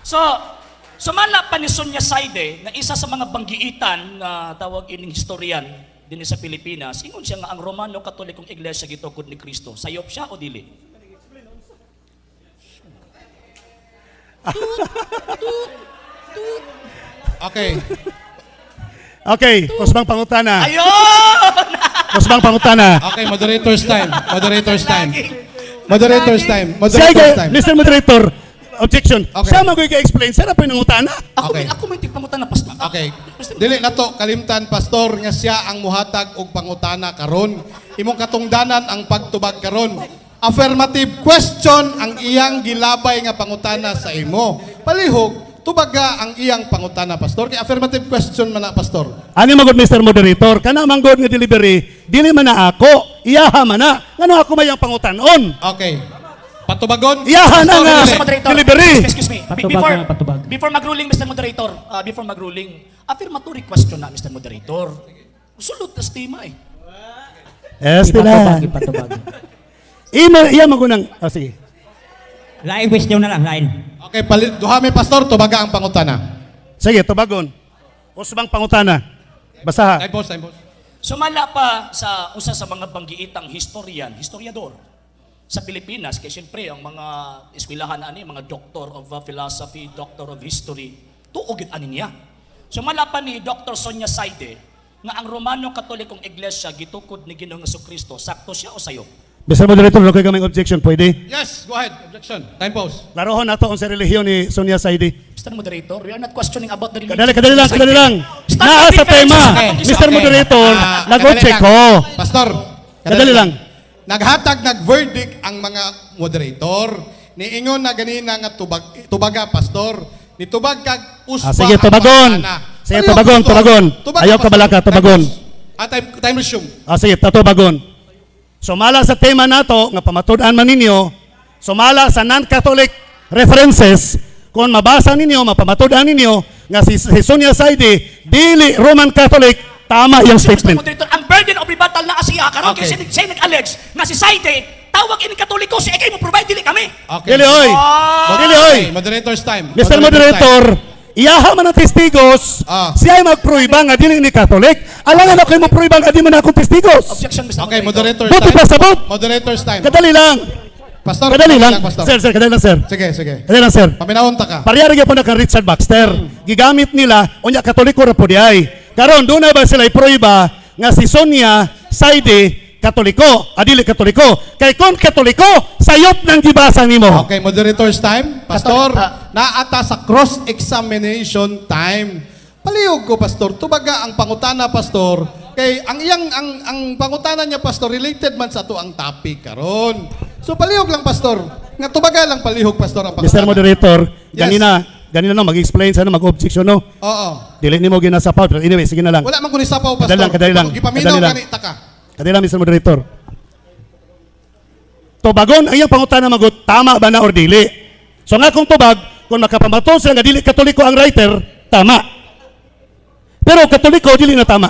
So, sumala pa ni Sonia Saide na isa sa mga banggiitan na tawag ining historian din sa Pilipinas, ingon siya nga ang Romano Katolikong Iglesia gitukod ni Kristo. Sayop siya o dili? Okay. Okay, kusbang pangutana. Ayun! Kusbang pangutana. Okay, moderator's time. Moderator's time. Moderator's time. Siya Moderator's time. Mr. Moderator, objection. Okay. Siya magoy ka-explain, siya na po yung nangutana. Ako, Okay. ako may tigpangutana, Pastor. Okay. Dili na to kalimtan, Pastor, nga siya ang muhatag og pangutana karon. Imong katungdanan ang pagtubag karon. Affirmative question ang iyang gilabay nga pangutana sa imo. Palihog, tubaga ang iyang pangutana, Pastor. Kay affirmative question man na, Pastor. Ani magod, Mr. Moderator, kana manggod nga delivery, dili man na ako, iyaha man na. Ngano ako may ang pangutanon? Okay. Patubagon. Iyaha na Pastor, nga. dili. Mr. Moderator. Delivery. Excuse me, excuse me. Patubag Before, na, patubag. before mag-ruling, Mr. Moderator, before mag-ruling, affirmatory question na, Mr. Moderator. Sulod na tema eh. Este Ipatubag, na. ipatubag. Ima, iya magunang. Oh, sige. Lain question na lang, lain. Okay, palit duha mi, Pastor, tubaga ang pangutana. Sige, tubagon. Usbang pangutana. Basaha. Time pause, time pause. Sumala pa sa usa sa mga banggiitang historian, historiador sa Pilipinas, kay siyempre ang mga eskwelahan ani, mga doctor of philosophy, doctor of history, tuo gid ani niya. Sumala pa ni Dr. Sonia Saide nga ang Romano Katolikong Iglesia gitukod ni Ginoong Kristo, sakto siya o sayo? Mr. Moderator, okay kaming objection, pwede? Yes, go ahead. Objection. Time pause. Laruhon nato ang sa relihiyon ni Sonia Saidi. Mr. Moderator, we are not questioning about the religion. Kadali, kadali lang, kadali lang. Stop Naa the sa defense. tema. Okay. Mr. Moderator, Ah, nag-object kadali lang. ko. Pastor, Kadali lang. Naghatag nag-verdict ang mga moderator. Niingon na ganina nga tubag, tubaga, Pastor. Nitubag kag uspa Ah, sige, ang tubagon. pangutana. Sige, Palihog, tubagon, Pastor. tubagon. Tubaga, Ayaw Pastor. kabalaka, Time tubagon. pause. Ah, time, time resume. Ah, sige, tatubagon. Sumala sa tema nato nga pamatud-an man ninyo, sumala sa non-Catholic references, kung mabasa ninyo, mapamatud-an ninyo nga si Sonia Saidi dili Roman Catholic, tama yung Mr. statement. Moderator, ang burden of rebuttal na asiya karon Okay. kay siya nag-allege nga si Saide tawag ini Katoliko, si ikay mo provide dili kami. Okay. Dili oy. Ah! Dili oy. Okay, moderator's time. Mr. Moderator's Moderator, iyaha man ang testigos, siya ay magpruiba nga dili ni Catholic. Alangan ako mo pruiba nga di man akong testigos. Objection, Mr. Time. Okay, Moderator. moderator's Buti time. pa sabot. Moderator's time. Kadali lang. Pastor, Kadali lang. Pastor. Sir, sir, kadali lang, sir. Sige, sige. Kadali lang, sir. Paminawon ta ka. Parehara gyapon na kang Richard Baxter. Gigamit nila unya Katoliko ra pud ay. Karon doon na ba sila ipruiba nga si Sonia Saide Katoliko, adili Katoliko. Kay kon Katoliko, sayop nang gibasa nimo. Okay, moderator's time. Pastor, Pastor, ah. naata sa cross-examination time. Palihog ko, Pastor. Tubaga ang pangutana, Pastor. Kay ang iyang ang pangutana niya, Pastor, related man sa ato ang topic karon. So palihog lang, Pastor. Nga tubaga lang palihog, Pastor, ang pangutana. Mr. Moderator, Yes. ganina ganina no mag-explain sa mag-objection no. Oo. Dili nimo ginasapaw pero anyway sige na lang. Wala man ko ni sapaw, Pastor. Kadali lang, kadali lang. Gipaminaw Kadali lang. gani ta ka. Kadali lang, Mr. Moderator. Tubagon ang iyang pangutana magot, tama ba na or dili? So nga kung tubag, kung makapamatol sila nga dili Katoliko ang writer, tama. Pero Katoliko dili na tama.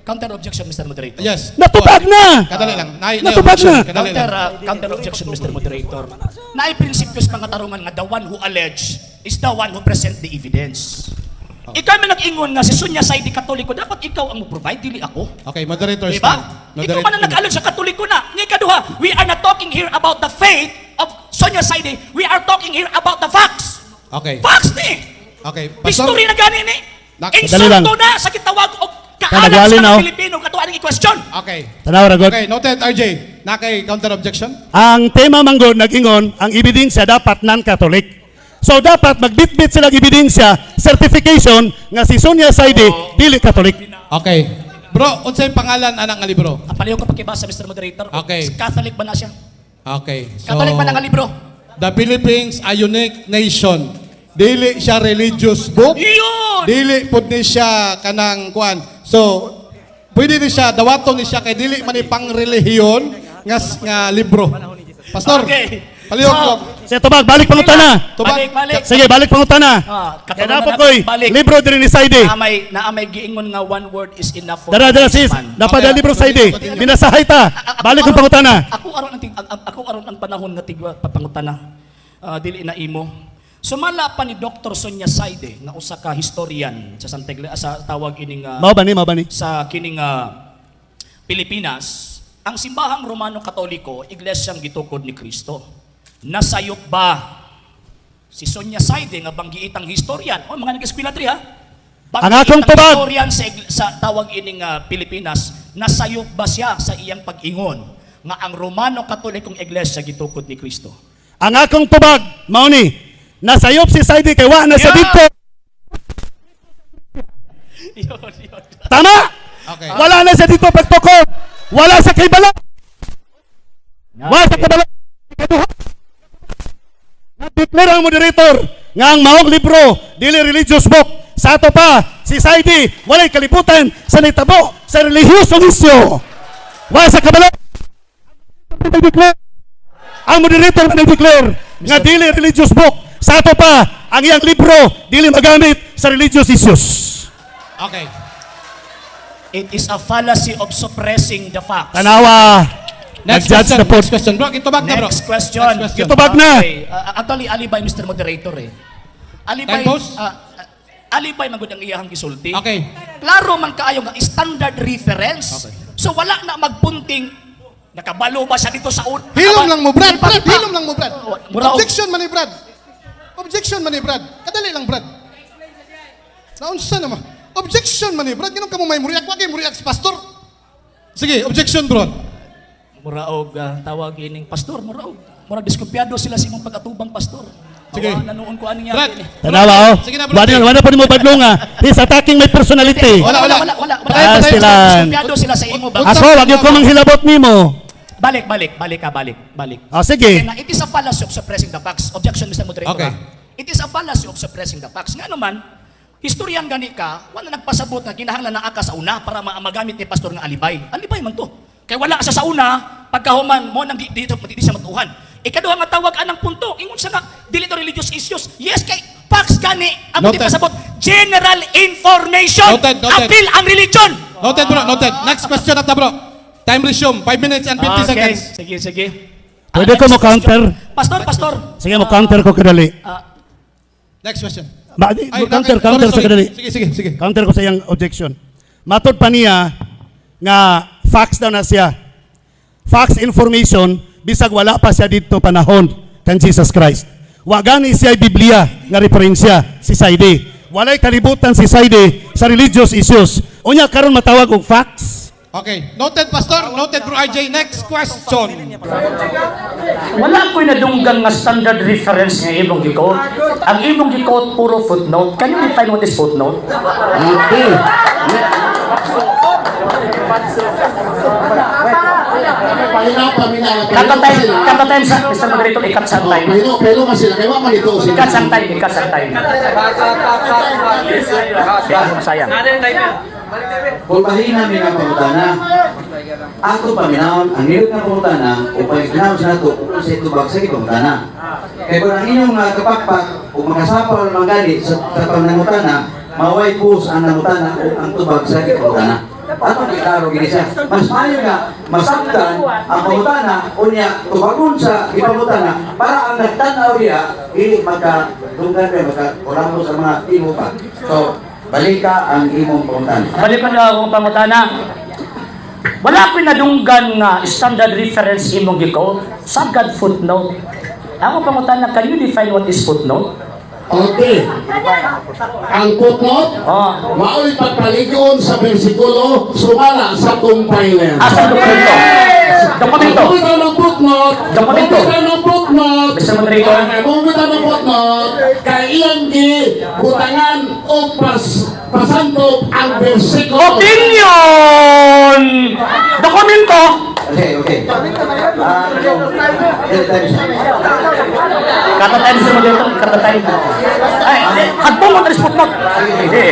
Counter objection, Mr. Moderator. Yes. Natubag na! Kadali lang. Nay, Natubag objection. na. Kadali Counter, lang. counter objection, Mr. Moderator. Naay prinsipyo sa mga tarungan nga the one who allege is the one who present the evidence. Ikaw man nag-ingon nga si Sonia Saidi Katoliko, dapat ikaw ang mo-provide, dili ako. Okay, moderator's Diba? time. Ikaw man ang nag-allege sa Katoliko na. Nga ikaduha, we are not talking here about the faith of Sonia Saidi. We are talking here about the facts. Okay. Facts ni! Okay. Pastor, History na gani ni. Dali lang. Insulto na sa gitawag og kaalam Nagwali sa na, mga oh. Pilipino katuwa ang i-question. Okay. Tanaw ra god. Okay, noted, RJ. Nakay counter objection? Ang tema manggod nag-ingon, ang ebidensya dapat non-Catholic. So dapat magbitbit sila og ebidensya, certification nga si Sonia Saidi dili Catholic. Okay. Bro, unsay pangalan anak nga libro? Ang palayo ko pakibasa, Mr. Moderator. Okay. Catholic ba na siya? Okay. So, Catholic ba na nga libro? The Philippines, a unique nation. Dili siya religious book. Yun! Dili pud ni siya kanang kuan. So, pwede ni siya dawaton ni siya kay dili man ni pangrelihiyon nga nga libro. Pastor. Okay. Palihog So, ko. Sige, tubag, balik pangutana. Tubag. Balik, balik. Sige, balik pangutana. Ah, Kaya katulad dapat na- ko'y balik. libro diri ni Saidi. Naamay giingon nga one word is enough for Dara, dara a sis, man. napada Okay. libro Saidi. Continue. Binasahay ta. Balik ang pangutana. Ako aron ang, ako aron ang panahon nga tigwa pangutana. Ah, dili na imo. Sumala pa ni Dr. Sonia Saide nga usa ka historian sa Santa Iglesia, sa tawag ining Mao ba ni, mao ba ni? sa kining Pilipinas, ang simbahang Romano Katoliko, iglesyang gitukod ni Kristo. Nasayop ba si Sonia Saide nga banggiitang historian? O mga nag-eskwela diri ha. Ang akong Banggiitang tubag. historian sa tawag ining Pilipinas, nasayop ba siya sa iyang pag-ingon nga ang Romano Katolikong Iglesia gitukod ni Kristo? Ang akong tubag, mao ni, nasayop si Saidi kay wa na sa dito. Yun, yun. Tama? Okay. Wala na siya dito pagtukod. Wala sa kaibalo. Wala sa kaibalo. Ikaduha. Na-declare ang moderator nga ang maong libro dili religious book. Sa ato pa, si Saidi walay kalibutan sa nitabo sa relihiyosong isyu. Wala sa kabalo. Nag-declare. Ang moderator na nag-declare nga dili religious book. Sa ato pa, ang iyang libro dili magamit sa religious issues. Okay. It is a fallacy of suppressing the facts. Tanawa. Next Nag-judge question. na po. Next question. Bro, gitubag na, bro. Next question. Next question. Gitubag na. Okay. Actually, alibay, Mr. Moderator eh. Alibay, Time pause? Alibay magud ang iyahang gisulti. Okay. Klaro man kaayo nga standard reference. Okay. So wala na magpunting nakabalo ba siya dito sa un. Hilom lang mo, Brad. Brad, hilom lang mo, Brad. Mura og- Objection man ni Brad. Objection man ni Brad. Kadali lang, Brad. Naunsa naman. Objection man ni Brad. Ganun ka mo may muriak. Wag kay muriak si pastor. Sige, objection, bro. Mura og tawag ining pastor, mura og mura diskumpiyado sila sa imong pag-atubang pastor. Sige. Awa, nanuon ko aning Brad. yaki ni. Tanawa oh. Sige na, bro. Wala, wala pa nimo badlong ah. He's attacking my personality. Wala, wala. Wala, wala, wala. Patayin, patayin, Silan. Diskumpiyado sila sa imo ba? Ako, wag yun ko manghilabot nimo. Balik, balik, balik ka, balik, balik. Ah, sige. Okay na, it is a fallacy of suppressing the facts. Objection, Mr. Moderator. Okay. Ah. It is a fallacy of suppressing the facts. Nga naman, historian gani ka, wala nagpasabot nga kinahanglan na aka sa una para magamit ni pastor nga alibay. Alibay man to. Kay wala sa una, pagkahuman mo nang dito di siya matuhan. Ikaduha nga tawag anang punto, ingon siya nga dili to religious issues. Yes kay facts gani ang di Noted. pasabot. General information. Noted, noted. Appeal ang religion. Noted, bro. Noted. Next question na ta, bro. Time resume. 5 minutes and 50 seconds. Sige, sige. Pwede Ah, ko next mo counter? question. Pastor, pastor. Sige mo counter ko kadali. Next question. Ba, di, Ay, counter, okay. counter Sorry, sa sorry. kadali. Sige, sige, sige. Counter ko sa iyang objection. Matod pa niya nga facts daw na siya. Facts information bisag wala pa siya dito panahon kan Jesus Christ. Wa gani siya Biblia nga referensya si Saidi. Walay kalibutan si Saidi sa religious issues. Unya karon matawag og facts. Okay. Noted, Pastor. Noted, bro RJ. Next question. Wala ko'y nadunggan nga standard reference nga imong gi-quote. Ang imong gi-quote puro footnote. Can you define what is footnote? Okay. Pahinga, paminala. Kata time, kata time sa Mr. Moderator, ikat sa time. Pero, pero man sila, kaya man ito sila. Ikat sa time, ikat sa time. Kaya sayang. Kulbahin namin ang pangutana. Ato paminawon, ang nilot nga pangutana, o pag-announce na ito, kung sa itubag sa pangutana. Kaya kung ang inyong mga kapakpak, o makasapal ang gali sa panangutana, maway pus ang nangutana o ang tubag sa pangutana. Ato klaro gini siya. Mas maayo nga masabtan ang pangutana unya tubagon sa gipangutana para ang nagtan-aw diha dili magka dunggan pa magka kuramo sa mga imo pa. So, balika ang imong pangutana. Balik pa na akong pangutana. Wala ko'y nadunggan nga standard reference imong gi-quote. Sagad footnote. Ako pangutana, can you define what is footnote? Okay. Ang footnote, Oh. mao'y pagpaligon sa bersikulo sumala sa compiler. Asa dokumento? Dokumento. Bumitaw ng footnote, Dokumento. bumitaw ng footnote, Mr. Moderator. Okay, bumitaw ng footnote, kay iyang gi butangan o pasantop ang bersikulo. Opinion! Dokumento! Okay. Ah, time siya. Kata time sa moderator, kata time. Ay, hadpong mo na footnote. Hindi.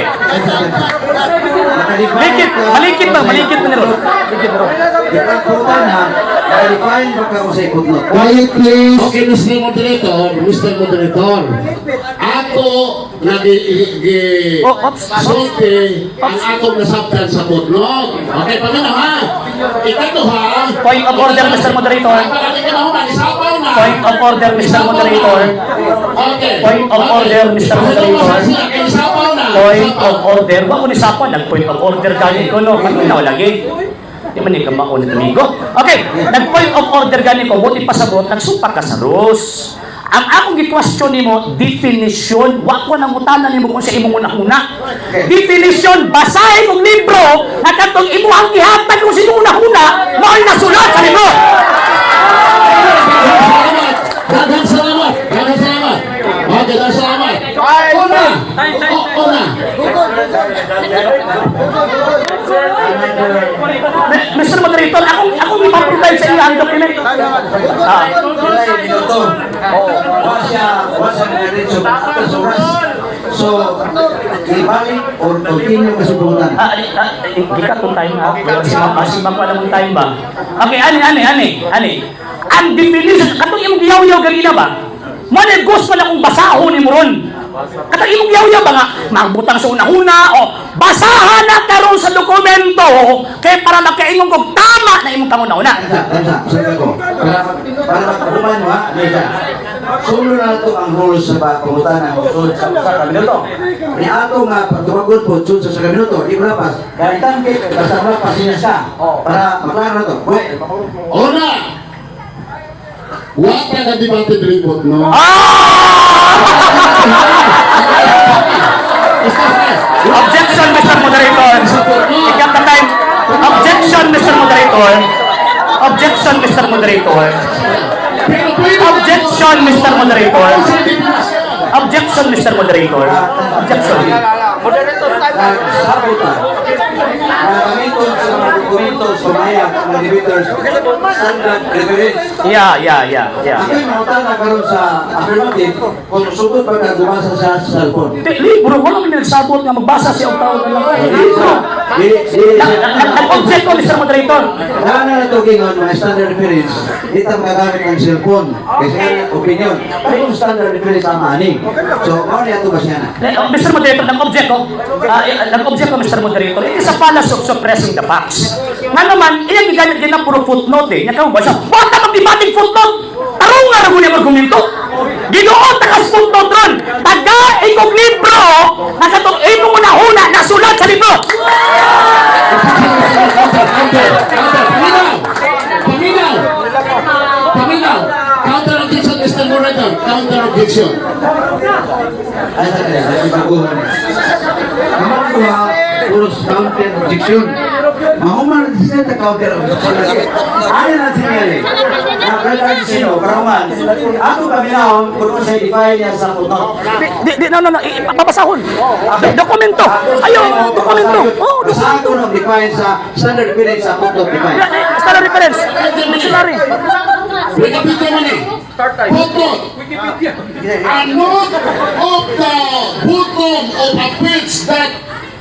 Malikit, malikit ba? Malikit na ron. Malikit na ron. Yung pangutana, naka-define ba ka mo sa footnote? Quiet please. Okay, Mr. Moderator, Mr. Moderator. Ako nga gi Oh, oops. sulti ang atong nasabtan sa footnote. Okay, paminaw ha. Ikatuha. Point of order, Mr. Moderator. Pagkakita ka na, isapaw na. Point of order, Mr. Moderator. Okay. Point of order, Mr. Moderator. Isapaw na. Point of order. Wa ko ni sapa nag point of order gani ko, no. Paminaw lagi. Di man ni ka maunit, amigo. Okay, nag point of order gani ko, buti pasabot, nagsumpa ka sa rules. Ang akong gi-question nimo, definition, wa ko nangutana nimo kung sa imong una-una. Definition, basahin mong libro na katong imuhang gihatag kung sino una-una, mao'y nasulat sa libro. Salamat. Daghang salamat. Daghang salamat. Okay, daghang salamat. Una. Una. Mr. Moderator, akong ipaprovide sa iyo ang document. Ah. Wala yung minuto. Wa siya diretso sa oras. So, ibalik or continue kasi pangutana. Ah, ah, eh, gikat kong time ha. Masimang pa namang time ba? Okay, ani, ani, ani, ani. Ang definition, katong imong giyaw-yaw ganina ba? Mo na gusto na kong basahon ni mo ron. Katong imong giyaw-yaw ba nga, magbutang sa una-una o basahan na karon sa dokumento kay para makaingon kog tama na imong panguna-una. Tansa, tansa, sabi ko. Para magkakuman mo ha, Mesa. Sulo na ito ang rules sa pangutana o sulod sa usa ka minuto. Ni ato nga pagtumagon po, sulod sa usa ka minuto, di mo lapas. Dahil tangke, basta mo lapas siya siya. Para maklaro na to. Wait. Una. Wa pa na debate report, no? Ah! Objection, Mr. Moderator. Ikaw the time. Objection, Mr. Moderator. Objection, Mr. Moderator. Pero pwede Objection, Mr. Moderator. Objection, Mr. Moderator. Objection. Sabutan. Nagamiton sa mga dokumento sa maya, sa mga debaters, standard reference. Yeah. Ako'y mangutana karon sa affirmative kung sugod pa ka gumasa sa cellphone. Di, libro, wala man nagsabot nga magbasa siya og tao na lang. Libro. Di, di, Nag-object ko, Mr. Moderator. Wala na ito gingon mga standard reference, di ta magagamit ng cellphone. Kasi nga opinion. Pero kung standard reference ang ani. So, mao niya ito ba siya na? Oh, Mr. Moderator, nag-object ko. Ah, nag-object ko, Mr. Moderator. It is a fallacy of suppressing the facts. Nga naman, iyang gigamit din na puro footnote eh. Nya ka ba siya? Wala mag-debating footnote! Tarong nga ra yung argumento. Ginoo takas footnote ron. Taga ikong libro na katong imong una-una nasulat sa libro. Paminaw! Paminaw! Paminaw! Counter objection, Mr. Moderator. Counter objection. Ay, sa kaya, ay baguhan. Ang mga kuha, puros counter objection. Mahuman siya sa counter objection. Ano na sinyali? Na sino, karaman. Ako paminahon, kung sa define niya sa footnote. Di, di, di, no, no, no, babasahon. Dokumento. Ayaw, dokumento. Oh, Basta ako nung define sa standard reference sa footnote define. Standard reference. Dictionary. Wikipedia man eh. Footnote. A note of the bottom of a page that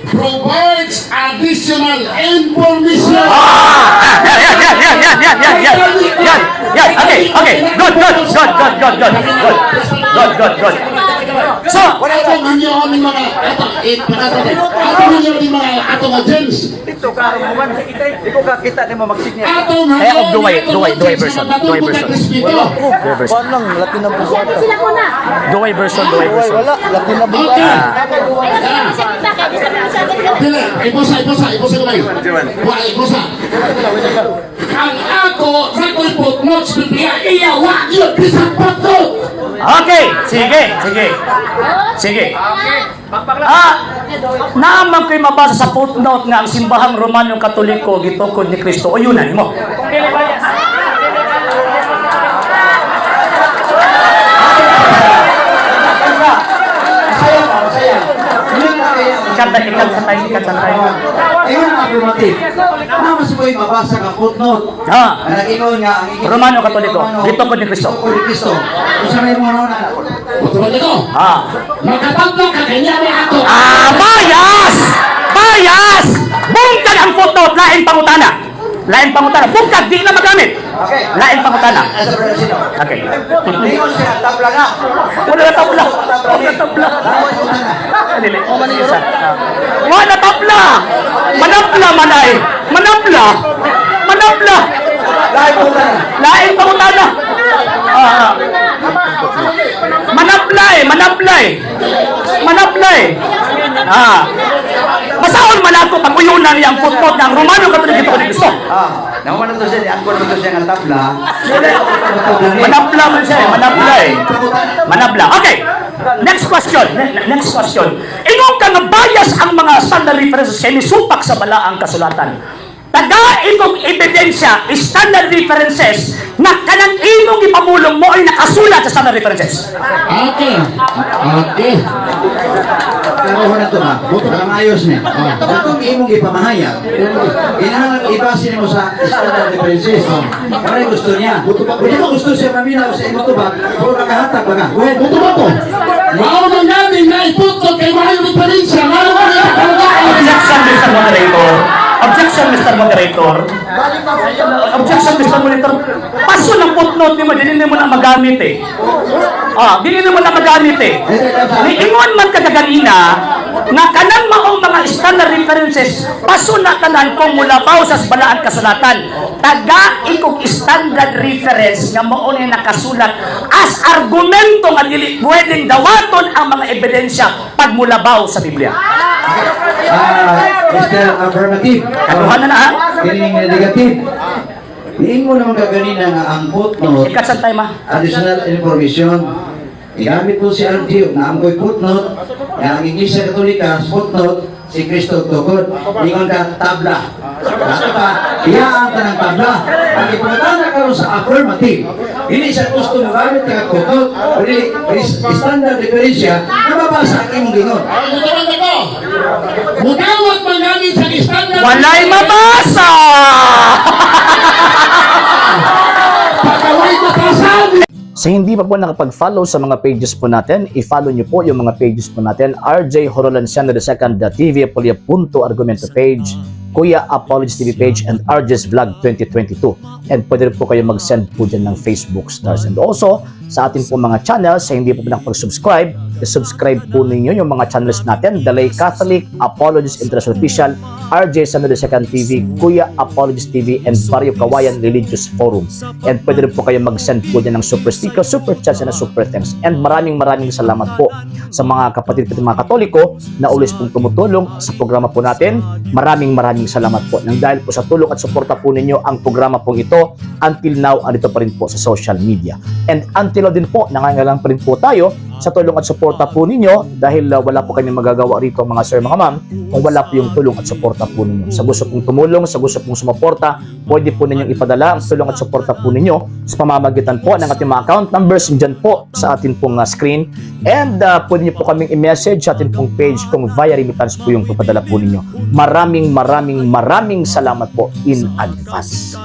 provides additional information. Ah, yan, yan, yan, yan, yan, yan, yan, yan, yan, yan, okay, okay, good, good, good, good, good, good, good, good, good, good. So, Atong hanyoon ni mga atong eh, atong hanyoon ni mga atong audience. Dito ka, di ko kakita nimo magsignya. Atong Kaya hanyoon og duway, ni atong duway, duway audience version, na duway matubog version. at respeto. Duway version. Kuan lang, Latin ang buwata. Sila muna. Duway version, duway version. Wala, Latin ang Okay. buwata. Ayaw sila magsalita kaya di sa mga sabi nila. Dili, ibusa, ibusa, ibusa kamay. Wa, ibusa. Ang ako, sa ako'y footnotes, Biblia, iya, wa, yun, bisang footnote. Okay, sige, sige. Sige. Ah, naman ko'y mabasa sa footnote nga ang simbahang Romano Katoliko gitukod ni Kristo. O yun na nimo. Masaya ka, masaya. Yun ang kaya. Ikat na, ikat sa time, ikat sa time. Ayun ang affirmative. Ano mas mo yung mabasa ka footnote? Ah. Ang nag-ingon nga, ang Romano Katoliko, gitukod ni Kristo. Gitukod ni Kristo. Kung sa may mga nauna. Footnote ito. Ah. Makatatlo ka, kanya ni ako. Ah, bias! Bias! Bungkag ang footnote, laing pangutana. Lain pangutana. Bungkag, di na magamit. Okay. Lain pangutana. Asa brother sino? Okay. Ningon siya tabla nga. Wala na tabla. Wala na tabla. Dili. Isa. Wala na tabla. Manapla manay. Manapla. Manapla. Lain pangutana. Lain pangutana. Ah. Manapla eh, manapla eh. Manapla eh. Ah. Basahon man ako pag uyunan niya ang footnote ng Romano Catholic ito ni Cristo. Ah, naman na to siya, angkon naman to siya nga tabla. Wala tabla ni. Manapla man siya eh, manapla eh. Manapla. Okay. Next question. Next question. Ingon ka nga bias ang mga standard references kay nisupak sa balaang kasulatan. Taga imong ebidensya, standard references na kanang imong ipamulong mo ay nakasulat sa standard references. Okay. Okay. Pero na to ma. Para maayos ni. Katong imong ipamahayag, kinahanglan ibase nimo sa standard references. Para gusto niya. Kung di mo gusto siya maminaw sa imong tubag, pero nakahatag ba ka? Go ahead. Buto ba to? Mao man gani na iputo kay maayo referensya, ngano man niya kalugaan. Objection, Mr. Moderator. Objection, Mr. Moderator. Objection, Mr. Moderator. Paso ng footnote nimo, dili nimo na magamit eh. Ah, dili nimo na magamit eh. Niingon man ka kaganina nga kanang maong mga standard references paso na tanan kung mulabaw sa balaan kasulatan. Taga ikog standard reference nga mao ni nakasulat as argumento nga dili pwedeng dawaton ang mga ebidensya pag mulabaw sa Biblia. Ah, Mr. Affirmative. Kaduha na na ha. Kining negative. Niingon naman ka ganina nga ang footnote Ikat sa time ha. Additional information. Igamit po si RG na ang ko'y footnote, nga ang Iglesia Katolika, footnote, si Kristo tukod. Ingon ka, tabla. Dato pa, iya ang tanang tabla. Ang ipangutana karon sa affirmative, dili siya gusto mo gamit ka footnote, dili standard referensya, nababasa ang imong gingon. Ay, buto man to. Mudawat man gani sa standard. Walay mabasa! Pagkaway matasan. Sa hindi pa po nakapag-follow sa mga pages po natin, i-follow nyo po yung mga pages po natin. RJ Horolanciano II, TV Apolia Punto Argumento page, Kuya Apologies TV page, and RJ's Vlog 2022. And pwede rin po kayo mag-send po dyan ng Facebook stars. And also, sa atin po mga channels, sa hindi po nakapag-subscribe, i-subscribe po ninyo yung mga channels natin, The Lay Catholic, Apologies International Official, RJ Samuel II TV, Kuya Apologies TV, and Barrio Kawayan Religious Forum. And pwede rin po kayo mag-send po dyan ng super sticker, super chats, and super thanks. And maraming maraming salamat po sa mga kapatid ko mga Katoliko na always pong tumutulong sa programa po natin. Maraming maraming salamat po. Nang dahil po sa tulong at suporta po ninyo ang programa pong ito, until now, andito pa rin po sa social media. And until now din po, nangangailangan pa rin po tayo sa tulong at suporta po ninyo dahil wala po kami magagawa rito, mga sir, mga ma'am, kung wala po yung tulong at suporta po ninyo. Sa gusto pong tumulong, sa gusto pong sumuporta, pwede po ninyong ipadala ang tulong at suporta po ninyo sa pamamagitan po ng ating mga account numbers dyan po sa atin pong screen. And pwede niyo po kaming i-message sa atin pong page kung via remittance po yung papadala po ninyo. Maraming maraming maraming salamat po in advance.